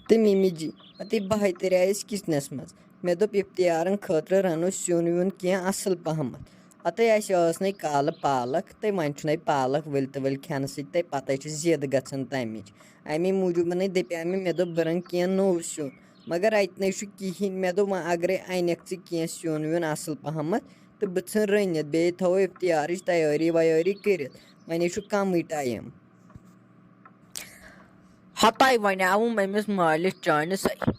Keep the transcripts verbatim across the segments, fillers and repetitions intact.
تہٕ مِمی جی، پَتہٕ بہٕ ہَے تہِ درٛایَس کِچنَس منٛز۔ مےٚ دوٚپ اِفتِیارَن خٲطرٕ رَنو سیُن ویُن کینٛہہ اَصٕل پَہمَتھ۔ اَتَے اَسہِ ٲس نَے کالہٕ پالَک، تہٕ وۄنۍ چھُنَے پالَک ؤلۍ تہٕ ؤلۍ کھٮ۪نہٕ سۭتۍ تَے پَتَے چھِ زیٖد گژھان تَمِچ۔ اَمی موٗجوٗب نَے دَپیٛاو مےٚ، مےٚ دوٚپ بہٕ رَنہٕ کینٛہہ نوٚو سیُن۔ مگر اَتہِ نَے چھُ کِہیٖنۍ۔ مےٚ دوٚپ وۄنۍ اگرَے اَنَکھ ژٕ کینٛہہ سیُن ویُن اَصٕل پَہمَتھ، تہٕ بہٕ ژھٕنہٕ رٔنِتھ، بیٚیہِ تھاوو اِفتِیارٕچ تیٲری ویٲری کٔرِتھ۔ وۄنۍ چھُ کَمٕے ٹایم۔ ہتاے وۄنۍ آوُم أمِس مٲلِس چٲنِس سۭتۍ۔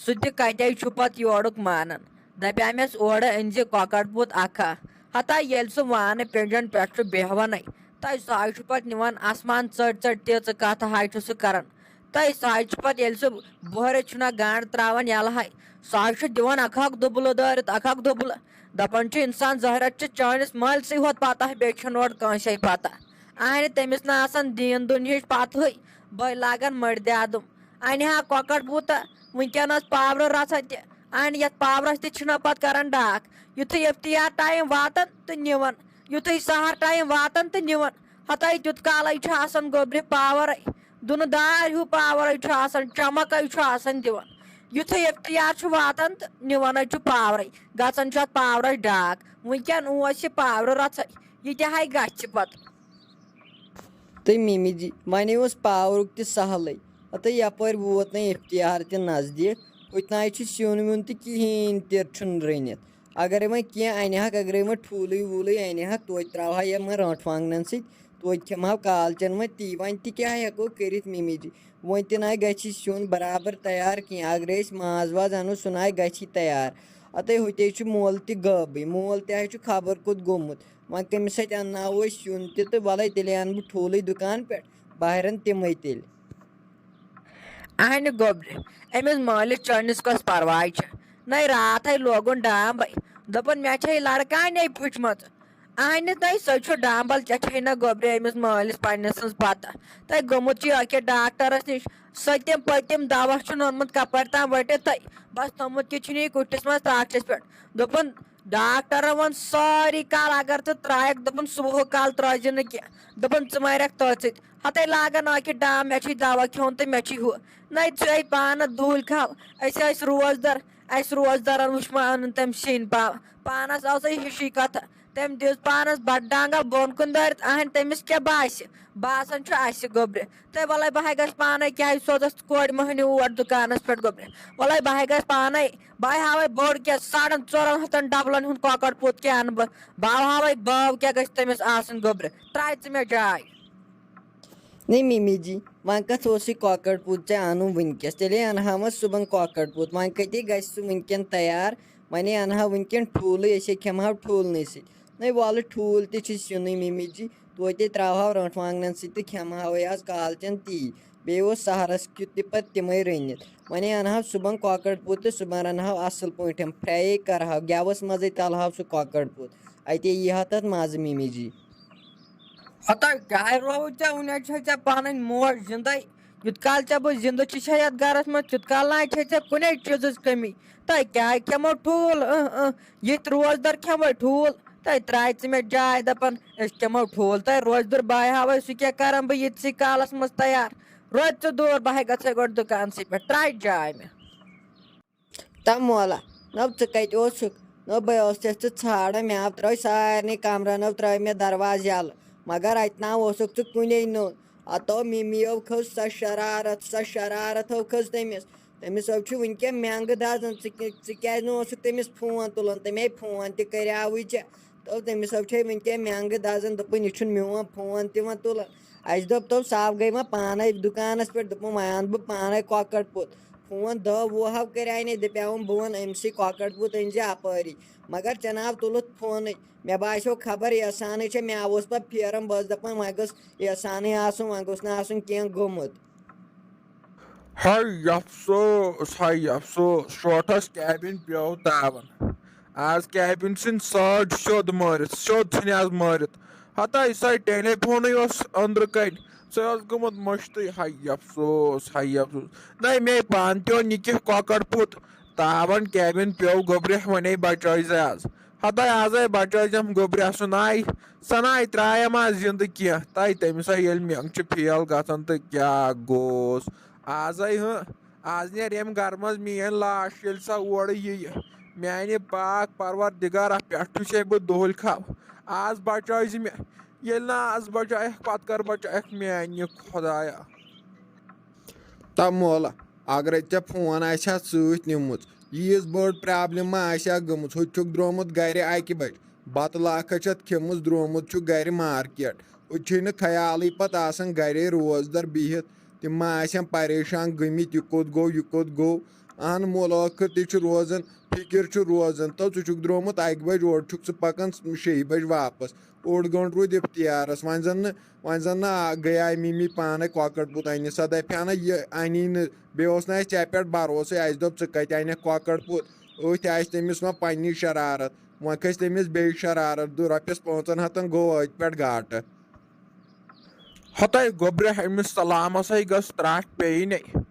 سُہ تہِ کتے چھُ پتہٕ یورُک مانان۔ دپیٛامٮ۪س، اورٕ أنۍ زِ کۄکر پوٗت اکھا۔ ہتاے ییٚلہِ سُہ وانہٕ پینجن پٮ۪ٹھ چھُ بیہوانٕے، تہٕ سُہ حظ چھُ پتہٕ نِوان آسمان ژٔٹۍ ژٔٹۍ، تیٖژٕ کتھٕ حظ چھُ سُہ کران۔ تہٕ سُہ حظ چھُ پتہٕ، ییٚلہِ سُہ بۄہرِ چھُنہ گانٛڈ تراوان یلہٕ ہاے، سُہ حظ چھُ دِوان اکھ اکھ دُبلہٕ دٲرِتھ، اکھ اکھ دُبلہٕ۔ دپان چھُ، انسان زہرت چھِ چٲنِس مٲلۍ سٕے ہوت پتہ، بیٚیہِ چھُنہٕ اورٕ کٲنٛسے پتہ۔ اہنہِ تٔمِس نہ آسان دیٖن دُنہِچ پتہٕے، بٔلۍ لاگان مٔردِ ادُم۔ انہِ ہا کۄکر بوٗتہ، وٕنکیٚن ٲس پاورٕ رژھا تہِ۔ انہِ یتھ پاورس تہِ چھِنہ پتہٕ کران ڈاکھ۔ یُتھُے افتیار ٹایم واتان تہٕ نِوان، یُتھُے سحر ٹایم واتان تہٕ نِوان۔ ہتاے تیُت کالے چھُ آسان گوٚبرِ پاورے، دُنہٕ دارِ ہیوٗ پاورے چھُ آسان، چمکے چھُ آسان دِوان۔ یُتھُے افتیار چھُ واتان تہٕ نِوان حظ چھُ پاورے، گژھان چھُ اتھ پاورس ڈاکھ۔ وٕنکیٚن اوس یہِ پاورٕ رژھے، یہِ تہِ ہاے گژھِ پتہٕ۔ تہٕ مِمی جی، وۄنۍ اوس پاورُک تہِ سہلٕے۔ ہتہٕ یپٲرۍ ووت نہٕ افتیار تہِ نزدیٖک، ہُتہِ نہٕ چھُ سیُن ویُن تہِ کِہیٖنۍ تہِ چھُنہٕ رٔنِتھ۔ اگرے وۄنۍ کینٛہہ انہِ ہاکھ، اگرے وۄنۍ ٹھوٗلٕے ووٗلٕے انہِ ہاکھ، توتہِ تراوہا یِمن رٲنٛٹھ وانٛگنن سۭتۍ، توتہِ کھٮ۪مہٕ ہاو کالچن وۄنۍ تی۔ وۄنۍ تہِ کیٛاہ ہٮ۪کو کٔرِتھ مِمی جی؟ وۄنۍ تہِ نَے گژھِ سیُن برابر تیار کینٛہہ۔ اگرے أسۍ ماز واز اَنو، سُہ نَے گژھِ تیار۔ اَتَے ہُتے چھُ مول تہِ غٲبٕے۔ مول تہِ حظ چھُ خبر کوٚت گوٚمُت۔ وۄنۍ کٔمِس سۭتۍ اَنناوو أسۍ سیُن تہِ؟ تہٕ وَلَے تیٚلے اَنہٕ بہٕ ٹھوٗلٕے دُکان پٮ۪ٹھ، بہٕ ہا رَنہٕ تِمَے تیٚلہِ۔ اہنہِ گوٚبرِ، أمِس مٲلِس چٲنِس کۄس پرواے چھےٚ؟ نَے راتھَے لوگُن ڈامبَے۔ دوٚپُن، مےٚ چھے لڑکانے پھٕٹمٕژ۔ اہنہِ تۄہہِ سۄ چھُ ڈامبل چٹھے نہ گوٚبرِ أمِس مٲلِس پننہِ سٕنٛز پتہ۔ تۄہہِ گوٚمُت چھُ أکِس ڈاکٹرس نِش، سۄ تٔمۍ پٔتِم دوا چھُ نوٚنمُت کپٲرۍ تام ؤٹِتھ تۄہہِ۔ بس تھوٚمُت کہِ چھُنہٕ یہِ کُٹھِس منٛز ترٛاکھِس پٮ۪ٹھ۔ دوٚپُن، ڈاکٹرن ووٚن سٲری کال اگر ژٕ ترٛایکھ، دوٚپُن، صُبحُک کال ترٛٲوزِ نہٕ کینٛہہ۔ دوٚپُن، ژٕ مَرَکھ تٔتھۍ سۭتۍ۔ ہتَے لاگان ٲکِتھ ڈام، مےٚ چھُے دوا کھیوٚن تہٕ مےٚ چھُے ہُہ۔ نَے ژٕ ہے پانہٕ دوٗلۍ کھال، أسۍ ٲسۍ روزدر، اَسہِ روزدرن وٕچھ ما اَنُن تٔمۍ سِنۍ پاو۔ پانس ٲسٕے ہِشی کتھا۔ تٔمۍ دِژ پانس بٹہٕ ڈانگا بۄن کُن دٲرِتھ، اہن تٔمِس کیٛاہ باسہِ؟ باسان چھُ اسہِ گوٚبرِ۔ تہٕ وَلَے بہٕ ہاے گژھٕ پانے، کیٛازِ سوزَس کورِ مٔہنیوٗ اور دُکانس پٮ۪ٹھ گوٚبرِ؟ وَلَے بہٕ ہاے گژھٕ پانے، بہٕ ہاے ہاوَے بوٚڑ کیٛاہ ساڑن ژورن ہَتَن ڈبلن ہُنٛد کۄکر پوٗت کیٛاہ اَنہٕ بہٕ؟ بہٕ ہاوہاوَے بٲو کیٛاہ گژھِ تٔمِس آسٕنۍ گوٚبرِ۔ ترٛاے ژٕ مےٚ جاے۔ نَے مِمی جی، وۄنۍ کَتھ اوسُے کۄکر پوٗت ژےٚ اَنُن وٕنکیٚس؟ تیٚلے اَنہٕ ہا وۄنۍ صُبحن کۄکر پوٗت۔ وۄنۍ کَتے گژھِ سُہ وٕنکیٚن تیار؟ وۄنۍ اَنہٕ ہا وٕنکیٚن ٹھوٗلٕے، أسے کھٮ۪مہٕ ہاو ٹھوٗلنٕے سۭتۍ۔ نَے وَلہٕ ٹھوٗل تہِ چھِ سیُنٕے مِمی جی، توتہِ ترٛاوہاو رٲنٛٹھ وانٛگنَن سۭتۍ تہٕ کھٮ۪مہٕ ہاو یہِ آز کالچَن تی۔ بیٚیہِ اوس سحرَس کیُتھ تہِ پَتہٕ تِمَے رٔنِتھ۔ وۄنۍ اَنہٕ ہاو صُبحن کۄکر پوٗت تہٕ صُبحن رَنہٕ ہاو اَصٕل پٲٹھۍ، فرٛایے کَرٕ ہاو، گٮ۪وَس منٛزٕے تَلہٕ ہاو سُہ کۄکر پوٗت۔ اَتے یی ہا تَتھ مَزٕ مِمی جی۔ ہتا کیٛاہ رووُے ژےٚ؟ وُنہِ حظ چھے ژےٚ پنٕنۍ موج زِندَے۔ یُتھ کال ژےٚ بہٕ زِندٕ چھُسے یَتھ گَرَس منٛز، تیُتھ کال نہ چھے ژےٚ کُنے چیٖزٕچ کٔمی۔ تۄہہِ کیٛاہ کھٮ۪مو ٹھوٗل؟ اۭں، اۭں، یِتھۍ روزدَر کھٮ۪موے ٹھوٗل؟ تۄہہِ ترٛایہِ ژٕ مےٚ جاے دَپان، أسۍ کھٮ۪مو ٹھوٗل۔ تۄہہِ روزدَر بایہِ ہاوَے، سُہ کیٛاہ کَرَن بہٕ یِتھسٕے کالَس منٛز تیار؟ روز ژٕ دوٗر، بہٕ ہے گژھٕ گۄڈٕ دُکانسٕے پٮ۪ٹھ، ترٛایہِ جاے مےٚ۔ تہٕ مولا، نَو ژٕ کَتہِ اوسُکھ؟ نَو بہٕ اوسُس ژٕ ژھانٛڈان، مےٚ آو ترٛٲوۍ سارنٕے کَمرَن، نَو ترٛٲوۍ مےٚ دروازٕ یَلہٕ، مگر اَتہِ نہ اوسُکھ ژٕ کُنے نوٚن۔ ہتو مِمی یو کھٔژ سۄ شرارت، سۄ شرارت ہو کھٔژ تٔمِس۔ تٔمِس ہو چھُ وٕنکٮ۪ن مٮ۪نٛگہٕ دَزان، ژٕ کہِ-، ژٕ کیٛازِ نہٕ اوسُکھ تٔمِس فون تُلان؟ تَمے فون تہِ کریاوٕے ژےٚ۔ تو تٔمِس ہو چھے وٕنکٮ۪ن مٮ۪نٛگہٕ دَزان، دوٚپُن، یہِ چھُنہٕ میون فون تہِ وۄنۍ تُلان۔ اَسہِ دوٚپ، تو صاف گٔے وۄنۍ پانَے دُکانَس پٮ۪ٹھ، دوٚپُن، وۄنۍ اَنہٕ بہٕ پانَے کۄکَر پوٗت۔ فون دَہ وُہ ہو کریاے نے، دَپیٛاوُم بہٕ وَنہٕ أمۍ سٕے کۄکَر پوٗت أنۍ زِ اَپٲری۔ مگر ژےٚ نہ آو تُلُتھ فونٕے۔ مےٚ باسیو خبر احسانٕے چھےٚ، مےٚ اوس پَتہٕ پھیران، بہٕ ٲسٕس دَپان وۄنۍ گوٚژھ احسانٕے آسُن، وۄنۍ گوٚژھ نہٕ آسُن کینٛہہ گوٚمُت۔ ہاے افسوس، ہاے افسوس، شوٹھس کیبن پیوٚو تاون۔ آز کیبن ژھٕنۍ ساڑ سیوٚد مٲرِتھ، سیوٚد ژھٕنۍ آز مٲرِتھ۔ ہتا یہِ سا ٹیلی فونٕے اوس أنٛدرٕ کنۍ، سُہ اوس گوٚمُت مٔشتٕے۔ ہاے افسوس، ہاے افسوس۔ نَے مے پانہٕ تہِ اوٚن یہِ کیٛاہ کۄکر پوٗت، تاون کیبن پیوٚو گوٚبرِ، وۄنے بچٲے زِ آز۔ ہتاے آزے بچٲے زٮ۪م گوٚبرِ، سُہ ناے، سۄ ناے ترٛایَم آز زِندٕ کینٛہہ۔ تاے تٔمِس ہا ییٚلہِ مٮ۪نٛگ چھِ فیل گژھان تہٕ کیٛاہ گوٚوس آزے ہہ۔ آز نیر ییٚمہِ گرٕ منٛز میٲنۍ لاش، ییٚلہِ سۄ اورٕ یِیہِ۔ میانہِ پاک پروردگارا، پٮ۪ٹھ چھُسے بہٕ دُہٕلۍ کھاو۔ آز بچٲے زِ مےٚ، ییٚلہِ نہٕ آز بچایکھ، پتہٕ کر بچایکھ میانہِ خۄدایا؟ تہٕ مولا، اگرے ژےٚ فون آسہِ ہا سۭتۍ نیوٗمُت، ییٖژ بٔڑ پرابلم ما آسہِ ہا گٔمٕژ؟ ہُتہِ چھُکھ درٛامُت گرِ اکہِ بجہِ، بتہٕ لاکھا چھتھ کھیٚمٕژ، درٛامُت چھُکھ گرِ مارکیٹ۔ ہُتہِ چھُے نہٕ خیالٕے پتہٕ آسان گرے روزدر بِہِتھ۔ تِم ما آسن پریشان گٔمٕتۍ، یہِ کوٚت گوٚو، یہِ کوٚت گوٚو؟ اہن مول، ٲخٕر تہِ چھُ روزان، فکر چھُ روزان۔ تو ژٕ چھُکھ درٛامُت اکہِ بجہِ، اورٕ چھُکھ ژٕ پکان شیٚیہِ بجہِ واپس۔ اوٚڑ گٲنٛٹہٕ روٗدۍ افتیارس۔ وۄنۍ زن نہٕ، وۄنۍ زن نہٕ آ-، گٔیاے مِمی پانے کۄکر پوٗت اننہِ۔ سۄ دپہِ ہا نہ، یہِ اَنی نہٕ۔ بیٚیہِ اوس نہٕ اسہِ ژےٚ پٮ۪ٹھ بھروسے۔ اسہِ دوٚپ، ژٕ کتہِ انکھ کۄکر پوٗت؟ أتھۍ آسہِ تٔمِس وۄنۍ پننی شرارت۔ وۄنۍ کھٔژ تٔمِس بیٚیہِ شرارت۔ دُ-، رۄپیس پانٛژن ہتن گوٚو أتھۍ پٮ۪ٹھ گاٹہٕ۔ ہتاے گوٚبرِ، أمِس سلامس ہے گٔژھ ترٛٹھ پیٚیِنۍ۔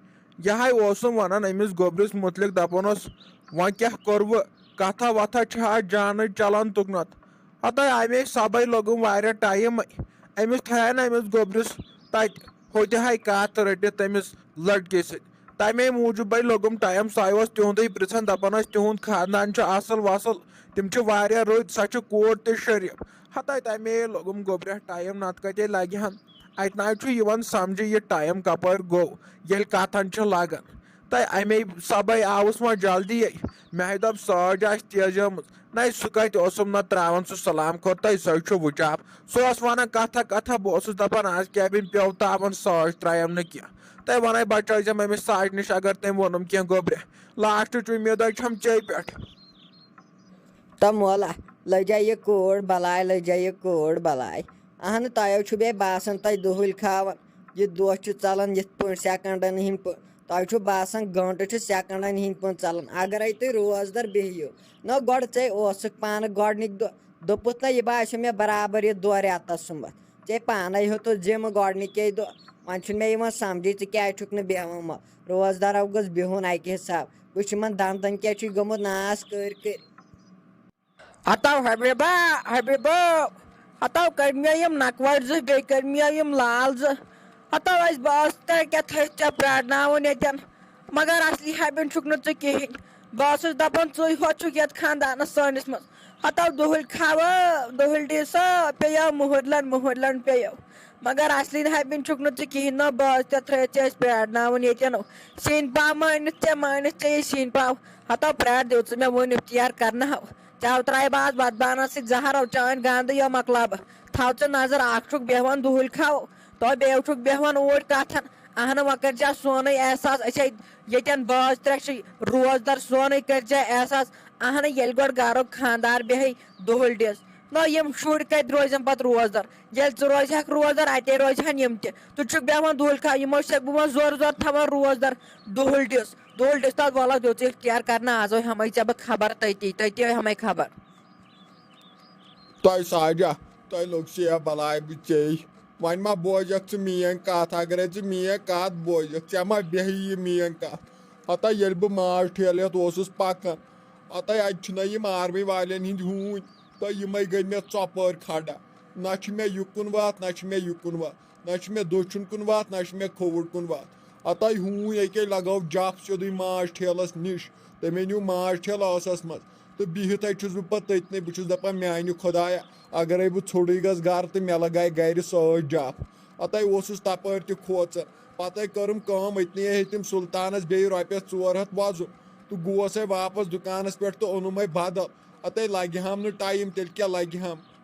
یہِ ہے اوسُم ونان أمِس گوٚبرِس مُتعلق، دپان اوس، وۄنۍ کیٛاہ کوٚروٕ؟ کتھا وتھا چھا اتھ جانٕچ چلان تُکنتھ؟ ہتاے امے سبے لوٚگُم واریاہ ٹایم۔ أمِس تھایہِ نا أمِس گوٚبرِس تتہِ ہوٚتہِ ہاے کتھ رٔٹِتھ تٔمِس لڑکے سۭتۍ۔ تمے موٗجوٗبے لوٚگُم ٹایم۔ سُہ اوس تِہُنٛدُے پرژھان، دپان ٲسۍ، تِہُنٛد خاندان چھُ اصل وصل، تِم چھِ واریاہ رٕتۍ، سۄ چھِ کوٗر تہِ شریف۔ ہتاے تمے لوٚگُم گوٚبرِس ٹایم، نتہٕ کتے لگہِ ہن۔ اتہِ نہ حظ چھُ یِوان سمجھِ یہِ ٹایم کپٲرۍ گوٚو، ییٚلہِ کتھن چھِ لگان۔ تہٕ امے سبے آوُس وۄنۍ جلدی۔ مےٚ ہے دوٚپ، سۄ آسہِ تیزے آمٕژ۔ نہ، سُہ کتہِ اوسُم نہ تراوان سُہ سلام کھوٚت تہٕ سُہ چھُ وٕچاپ۔ سُہ اوس ونان کتھا کتھا، بہٕ اوسُس دپان، از کیٛاہ بِن پیوٚو تاون، سۄ آسہِ ترایم نہٕ کینٛہہ۔ تہٕ ونے بچٲے زٮ۪م أمِس ساجنہِ نِش، اگر تٔمۍ ووٚنُم کینٛہہ گوٚبرِ۔ لاسٹٕچ اُمید حظ چھم ژے پٮ۪ٹھ۔ تہٕ مولا، لٔجا یہِ کوٗر بلاے، لٔجا یہِ کوٗر بلاے۔ اہنہٕ، تۄہہِ چھُ بیٚیہِ باسان تۄہہِ دُہٕلۍ کھاوان۔ یہِ دۄہ چھُ ژلان یِتھ پٲٹھۍ سیکنڈن ہٕنٛدۍ پٲٹھۍ۔ تۄہہِ چھُ باسان گٲنٛٹہٕ چھُ سیکنڈن ہٕنٛدۍ پٲٹھۍ ژلان۔ اگرے تُہۍ روزدر بیٚہِو، نہ گۄڈٕ ژے اوسُکھ پانہٕ گۄڈنِکۍ دۄہ دوٚپُتھ نہ، یہِ باسیو مےٚ برابر یہِ دۄہ رٮ۪تس سُمبتھ۔ ژے پانے ہیوٚتُتھ ذمہٕ گۄڈنِکے دۄہ۔ وۄنۍ چھُنہٕ مےٚ یِوان سمجھے ژٕ کیٛازِ چھُکھ نہٕ بیٚہوان۔ روزدارو گوٚژھ بِہُن اکہِ حساب۔ وٕچھ یِمن دندن کیٛاہ چھُے گوٚمُت ناس کٔرۍ کٔرۍ۔ ہتو حبیبا، حبیبو، ہتو کٔرۍ مےٚ یِم نکوٹ زٕ، بیٚیہِ کٔرۍ مےٚ یِم لال زٕ۔ ہتو ٲسۍ بہٕ ٲسٕس تۄہہِ کیٛاہ تھٔوۍ ژےٚ پرٛارناوُن ییٚتٮ۪ن، مگر اصلی حبیٖب چھُکھ نہٕ ژٕ کِہیٖنۍ۔ بہٕ ٲسٕس دپان، ژٕے ہوت چھُکھ یتھ خاندانس سٲنِس منٛز۔ ہتو دُہٕلۍ کھاوٕ، دُہٕلۍ ڈیٖسا، پیٚیو مُہُرلن، مُہُرلن پیٚیو۔ مگر اصلی حبیٖب چھُکھ نہٕ ژٕ کِہیٖنۍ نہ، بہٕ ٲسٕس ژےٚ تھٲوِتھ ژےٚ ٲسۍ پرٛارناوُن ییٚتٮ۪ن۔ سِنۍ پاو مٲنِتھ ژےٚ، مٲنِتھ ژےٚ یہِ سِنۍ پاو۔ ہتو پرٛار دیُت ژٕ مےٚ وُنہِ اِفتِیار کرنہٕ ہو۔ ژےٚ ترٛایہِ بہٕ آز بتہٕ بانس سۭتۍ زہر، او چٲنۍ گنٛدٕ یہِ مۄکلاو بہٕ۔ تھاو ژٕ نظر، اکھ چھُکھ بیہوان دُہٕلۍ کھاو، تو بیٚیہِ چھُکھ بیہوان اوٗرۍ کتھن۔ اہنہٕ، وۄنۍ کٔرۍ زِ سونُے احساس، أسۍ ہے ییٚتٮ۪ن بٲژ ترٛےٚ چھِ روزدر، سونُے کٔرۍ زِ احساس۔ اہنہٕ، ییٚلہِ گۄڈٕ گرُک خاندار بیٚہہِ دُہٕلۍ ڈِس، نہ یِم شُرۍ کتہِ روزن پتہٕ روزدر؟ ییٚلہِ ژٕ روزہکھ روزدر، اتے روزہن یِم تہِ۔ ژٕ چھُکھ بیہوان دُہٕلۍ کھاو، یِمو چھسکھ بہٕ وۄنۍ زورٕ زورٕ تھاوان روزدر دُہٕلۍ ڈِس۔ دول ڈِس تَتھ وَلَکھ دیُت ژےٚ اختیار کرنہٕ، آز ہاوے ژےٚ بہٕ خبر تٔتی، تٔتی ہاوے خبر۔ تۄہہِ ساجا، تۄہہِ لوٚگ سیف بلاے بہٕ ژے۔ وۄنۍ ما بوزکھ ژٕ میٲنۍ کتھ؟ اگرے ژٕ میٲنۍ کتھ بوزکھ، ژےٚ ما بیہی یہِ میٲنۍ کتھ؟ ہتا ییٚلہِ بہٕ ماز ٹھیلہٕ ہٮ۪تھ اوسُس پکان، ہتا اتہِ چھِنہ یِم آرمی والٮ۪ن ہٕنٛدۍ ہوٗنۍ، تہٕ یِمے گٔے مےٚ ژۄپٲرۍ کھڑا۔ نہ چھُ مےٚ یُکُن وتھ، نہ چھُ مےٚ یُکُن وتھ۔ نہ چھُ مےٚ دٔچھُن کُن وتھ، نہ چھُ مےٚ کھووُر کُن وتھ۔ ہتاے ہوٗنۍ اکے لگٲو جپھ سیوٚدُے ماز ٹھیلس نِش۔ تٔمۍ أنِو ماز ٹھیلہٕ ٲسس منٛز تہٕ بِہِتھ ہے چھُس بہٕ پتہٕ تٔتنٕے۔ بہٕ چھُس دپان، میانہِ خۄدایا، اگرے بہٕ ژھوٚرُے گژھٕ گرٕ تہٕ مےٚ لگایہِ گرِ سۭتۍ جپھ۔ ہتاے اوسُس تپٲرۍ تہِ کھوژان۔ پتہٕ ہے کٔرٕم کٲم، أتنٕے ہے ہیٚتِم سلطانس بیٚیہِ رۄپیس ژور ہتھ وۄزُم تہٕ گوس ہے واپس دُکانس پٮ۪ٹھ تہٕ اوٚنُم ہے بدل۔ ہتاے لگہِ ہم نہٕ ٹایم، تیٚلہِ کیٛاہ لگہِ ہم؟